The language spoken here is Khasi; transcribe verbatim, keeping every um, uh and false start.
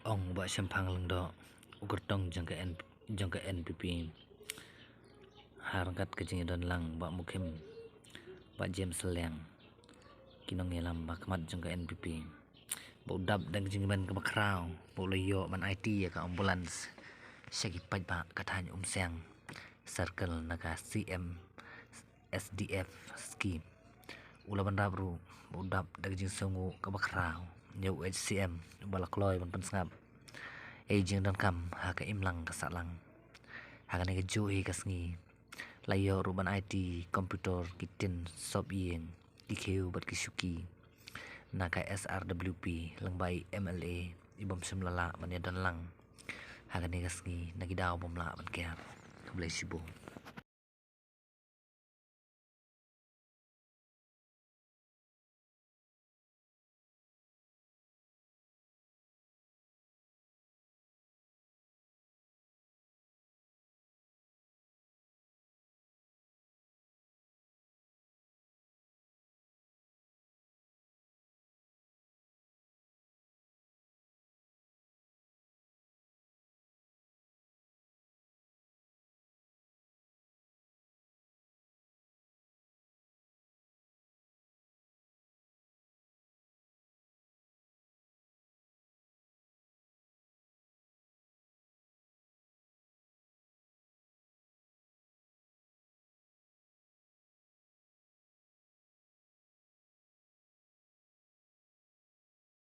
Ong Bah Shemphang Lyngdoh, u kyrtong jong ka N, jong ka N P P, ha ryngkat ka jingdon lang Bah Mukhim, Bah James Sylliang, ki nongïalam ba khmat jong ka N P P, ba u dap da ka jingkmen kaba khraw ba u la ïoh ban aiti ïa ka ambulance sha ki paidbah ka thaiñ Umsiang Circle na ka C M S D F scheme. U la ban dap ruh ba u dap da ka jingsngew kaba khraw ïa u H C M uba la kloi ban pynsngap ïa i jingdonkam ha ka imlang ka sahlang. Ha kane kajuh hi ka sngi la ïoh ruh ban aiti computer, ki tin sop ïing, ki khiew bad ki shuki na ka S R W P lyngba i M L A i bym shym la lah ban ïadon lang ha kane ka sngi na ki daw bym lah ban kiar. Khublei shibun.